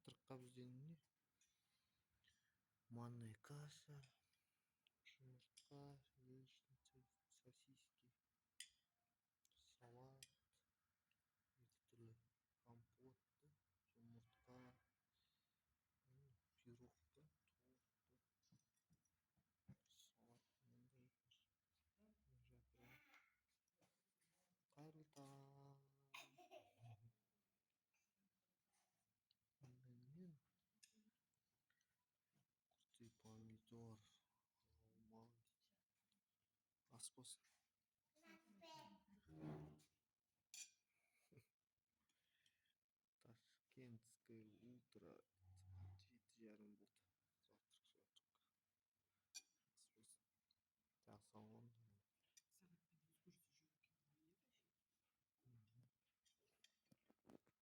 Завтракқа бізде не? Манная каша, жұмыртқа, яичница, сосиски, салат, екі түрлі компот, жұмыртқа, пирог па, торт па, салат мынандай бір жапырақ. Қайырлы таң! Мындай не? Огурцы, помидор, алма дейді. Ас болсын. Ташкентское утро, сағат 7:30.